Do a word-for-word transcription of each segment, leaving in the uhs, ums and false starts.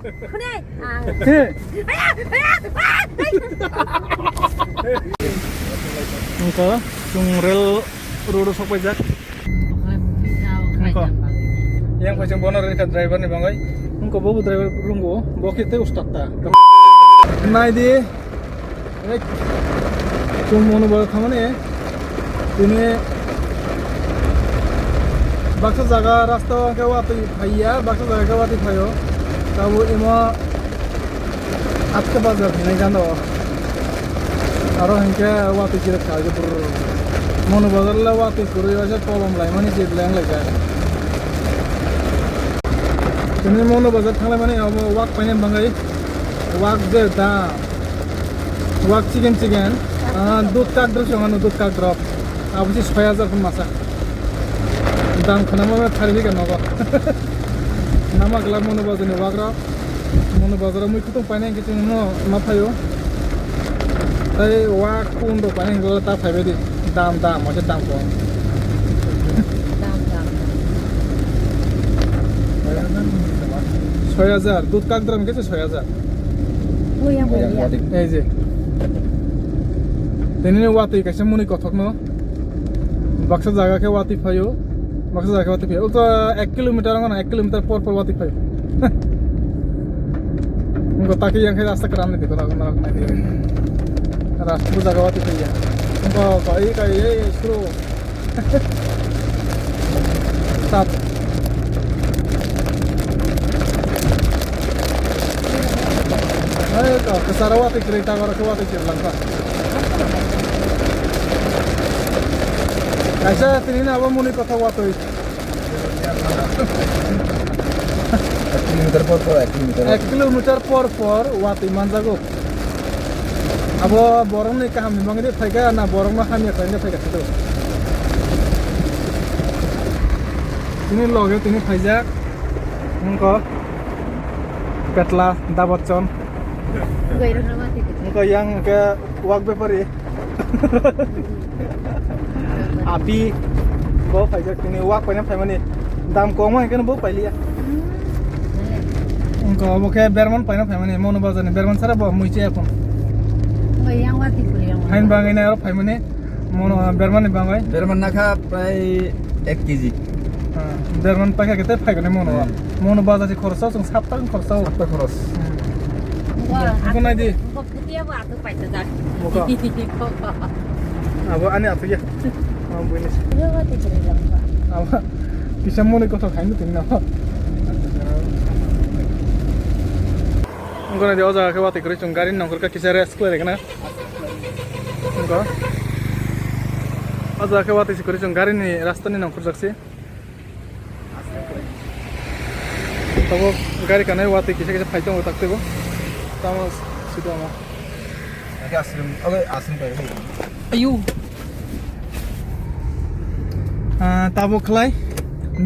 Khunai, ang. He. Aya, aya, ah, ai. Wngkha, chwng rel road o sokpaijak. Wngkha. Yang phaising bono rel kha driver ni bangwi. Wngkha, bobo driver rwngo, bo khe tei ustad ta. Nai di. Ek, chwng Monu Bazar thangmani, tini baksa jaga rasta o hwnkhe watwi phaiya, baksa jaga khe watwi phaio. Tabuk imo atka bazar hinwi gana o. Aro hinkhe watwi chirwk kha, je brrr. Monu Bazar le watwi kwrwi waisa kolom laimani je leng laijak. Tini Monu Bazar thanglaimani omo wak painani bagwi, wak je da. Wak chicken chicken. Ah, dud kak drop song ano dud kak drop. Abo si soi hajar pun masa. Dam khana mo thari bika nogo. Nama gela Monu Bazar ni wak rok. Monu Bazar mui kutung paina hingke chini no ma phayo. Tai wak pun do paina hingke ta phai bedi. Dam dam mo dam ko. Dam dam. Soi hajar, dud kak drop hingke soi hajar. Boya, boya. Ei je. Tini watwi kaisa muni kothok no. Baksa jaga khe watwi phaio. Baksa jaga khe watwi phaio. Uk to ek kilometer wngkha na, ek kilometer por por watwi phaio. Wngkha taki yang khe rasta kwran ni dikora wngkha na nai di. Rasta bo jaga watwi phaiya. Wngkha kai kai ei suru. Sat. Hai ka, kesara watwi kwrwi, tangara khe watwi kwrwi langkha. Kaisa tini na abo muni kotha watwi. Ek kilometer por por, ek kilometer. Ek kilometer por por watwi manjago. Abo borokni kahamni bagwi de phaikha na borokno hamya khlaina phaikha sito. Tini loge tini phaijak. Wngkha Petla Dabatchon. Wngkha yang ke wak bepari. Api bo paijak tini wak paina paimani dam koma hingke bo pailiya. Wngkha obo khe berman paina paimani Monu Bazar ni berman sara bo mui chaya phun. Hain bangwi na aro paimani Monu berman ni bangwi. Berman nakha prai ek kg. Berman paikha kete phaikani Monu. Hmm. Monu Bazar ni khorsa chwng sapta khorsa. Sapta khoros. Hmm. Wah, nai di. Kutiya bo ato paita jak. Muka. Abo ani ato ya. Abo buini. Yo, wati kiri lang pa. Abo kisa moni kotor khaini tin na. Ngona di oja ke wati kiri chung gari nongkor ka kisa rest kore kana. Ngko. Oja ke wati kiri chung gari ni rasta ni nongkor jaksi. Tabuk gari kanai watwi kisa kisa phai tongo tak tebo. Tamo sito amo. Oke, asrim, oke, asrim pai. Ayu. Ah, tabuk khlai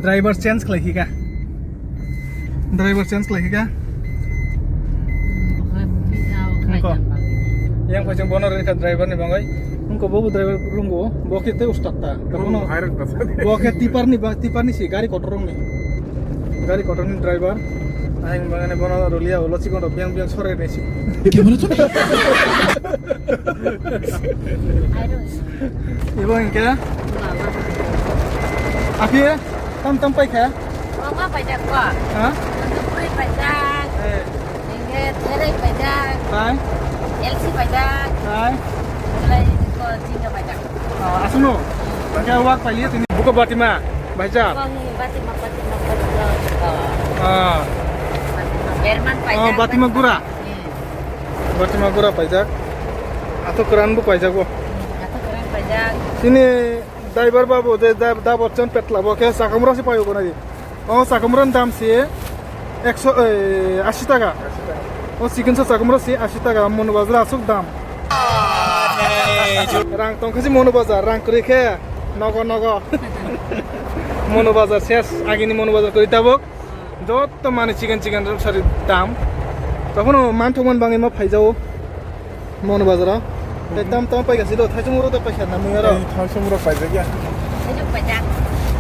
driver change khlai hika. Driver change khlai hika. Niko. Yang pajang bono reka driver ni bangai. Niko bobo driver rungo. Bo khe te ustad ta. Bono hai rok ta. Bo khe tipar ni ba, tipar ni si gari kotor rong ni. Gari kotor ni driver. Aing bangani bono rolia ulo chikon rok biang biang sore ni si. Ibo hingke? Api tam tam paikha? Mama paijak ko. Ha? Puri paijak. Eh. Hingke therai paijak. Hai. Elsi paijak. Hai. Belai ko jinga paijak. Ah, asuno. Hingke wak pailiya tini. Buko batima, baija. Bang batima, batima, batima. Ah. Batima. Berman paijak. Oh, batima gura. Hmm. Batima gura paijak. Ato kwran bo paijak bo. Hmm, ato kwran paijak. Sini driver babu je da, da bocchon petla bo khe sakamura si payo gona di. O sakamura dam si ekso, eh, ashi taka. O chicken sa sakamura si ashi taka, Monu Bazar asuk dam. Rang tong khe si Monu Bazar, rang kwrwi khe nogo nogo. Monu Bazar ses, agini Monu Bazar kwrwi tabuk. Jotto mani chicken chicken rok sari dam. Tokhono manthokmani bagwi ma phaijao Monu Bazaro. Tei tam tam paikha sido thaisung rok tei paikha na mui aro. Ei, thaisung rok paijak ya. Thaisung paijak.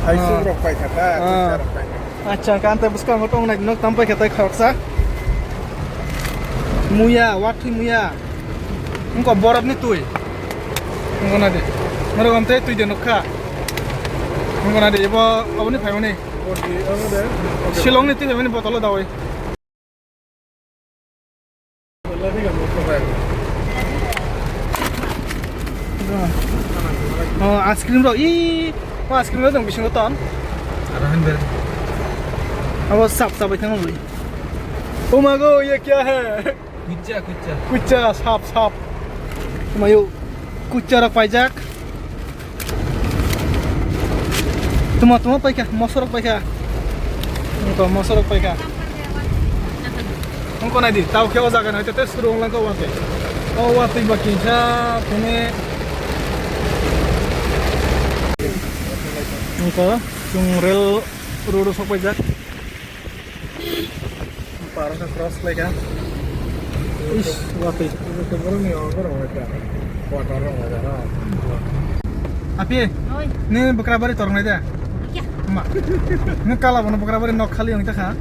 Thaisung rok paikha ta, ah, thaisung rok paikha. Acha, kan tei bwskango tong nai nok tam paikha tei khoroksa. Muya, watwi muya. Wngkha borok ni twi. Wngkha na di. Norok amtwi twi de nukha. Wngkha na di, ebo, oboni phaimani. Shillong ni twi phaimani botolo dawi. Oh, ice cream rok, ih, oh, ice cream rok dong bisingo ton. Aro han ber. Abo sap sap bai thangma bui. Oh my God, ye kya hai? Kucha, kucha. Kucha, sap, sap. Mayo, kucha rok paijak. Tuma, tuma paikha, mosorok paikha. Wngkha, mosorok paikha. Wngkha nai di, tao khe o jaga nai, tete suru wnglang kha watwi. O watwi ba kisa, tini. Wngkha, chwng rail road o sok paijak. Parkha cross khlaikha. Is, watwi. Borokni o borok waikha. Quarter rok waikha. Api, oi. Ni bwkrabari tornai de? Kya? Ma. Ni kala bono bwkrabari nok khali wng takha.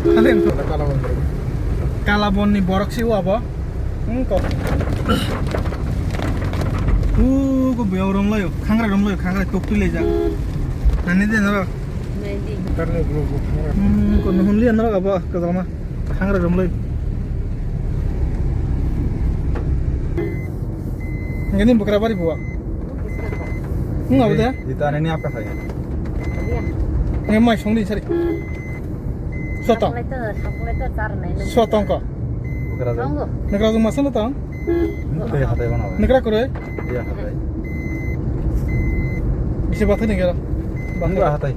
Khali wng. Kala bon. Kala bonni borok si wabo. Wngkha. Ugo buyao romlayo, khangrai romlayo, khangrai tok twi laijak. Nani de norok? Nai di. Karne bro, bro, khangrai. Hmm, kono hunli norok abo, kajalma. Khangrai romlai. Ngani bwkrabari buwa. Wng abo de? Di tane ni apa khai? Ya. Nge mai songdi sari. Sotong. Saklai to, saklai to char nai nung. Sotong ko. Bwkrajwk. Nungo. Nukra jung masa no tong? Tei hatai bono. Nukra kuroi? Iya hatai. Bisi bathai ni gero. Nungo hatai.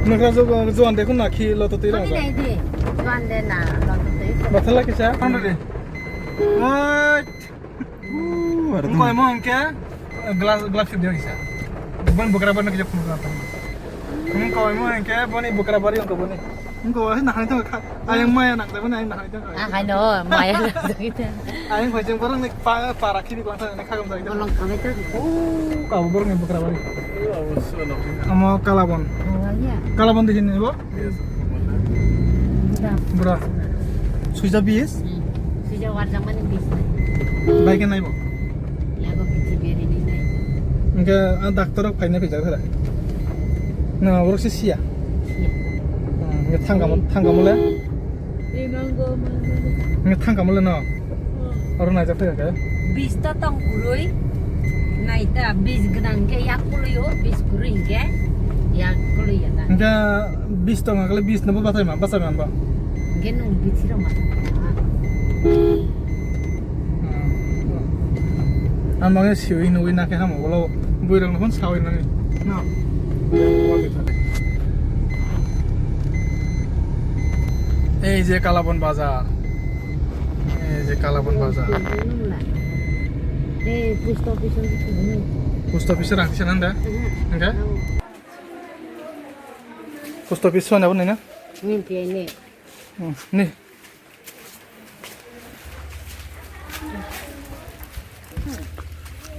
Nukra jung juan dekho na khi lo to tei rang. Kami nai di. Juan de na lo to tei. Bathala kisa. Ano de. Oi. Wngkha omo hwnkhe glass, glass sip diya kisa. Boni bwkrabari no kisa phunukna tong. Wngkha omo hwnkhe boni bwkrabari wngkha boni. Wngkha omo nahani tong kha. Ayang maya nang jaboni ayang nahani tong. Ah, hai no, maya nang jaboni. Ayang phai jeng borok ni pa, para khibi kwlangsa ni khagam jagdi. Bolong khamai tong. Oh, kabo borok ni bwkrabari. Omo Kalabon. Oh, iya. Kalabon de hin bo? Bura. Suija bis? Hmm. Suija warjakmani bis nai. Bai khe naibo? Yago kichi beri ni nai. Hingke a doctor rok phaina phaijak sara. Na, borok se siya. Siya. Hmm, hingke thangkamo, thangkamo le? Hingke thangkamo le no? Oro naijak phai khe. Bis to tong kwrwi. Nai ta bis gwnang khe yak kwlwi o, bis kwrwi hinkhe yak kwlwi ya ta. Hinkhe bis tong khle bis no bo bathai ma, bachai man ba. Hinkhe nung bisi rok ma. Ang mangya siwi nugwi nakhe hamo ulo bwrwi rok no phon sawi nani. No. Ei je Kalabon bazar. Ei je Kalabon bazar. Ei, post office o. Post office rang kisa nanda? Mhm. Enggak? Post office mana pun ini? Ini dia ini. Hmm, nih.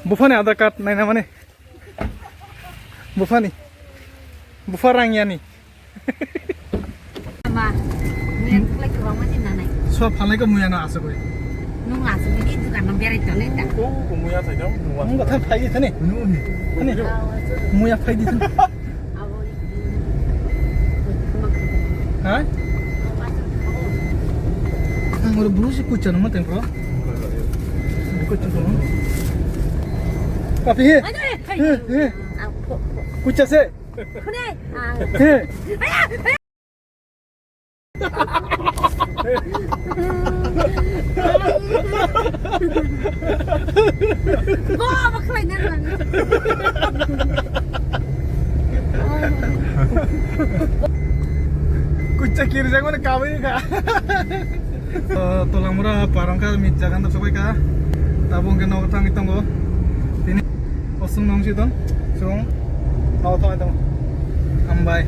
Buphani Aadhaar card naina mani. Buphani. Bupha rang yani. Ma, muya tuklai kwbangma din nanai. So phalai ko muya no asugwi. Nung asugwi ni dukan no berai tonai ta. Ko, ko muya thai dong, nung asugwi. Nung thang phai di thani. Nung ni. Thani. Muya phai di thani. Abo ni. Ha? Ang oro buru si kucha no mateng bro. Kucha no. Tapi he. Aduh, eh, hai. He, he. Ah, po, po. Kucha se. Khune. Ah. He. Bo, bo khlai nang nang. Kucha kirjak mani kawi ka. Tolamura parang ka mit jagan da sobai ka. Tabung ke nogo tangwi tongo. Tini osung nong si don. Sung. Aw tong tong. Hambai.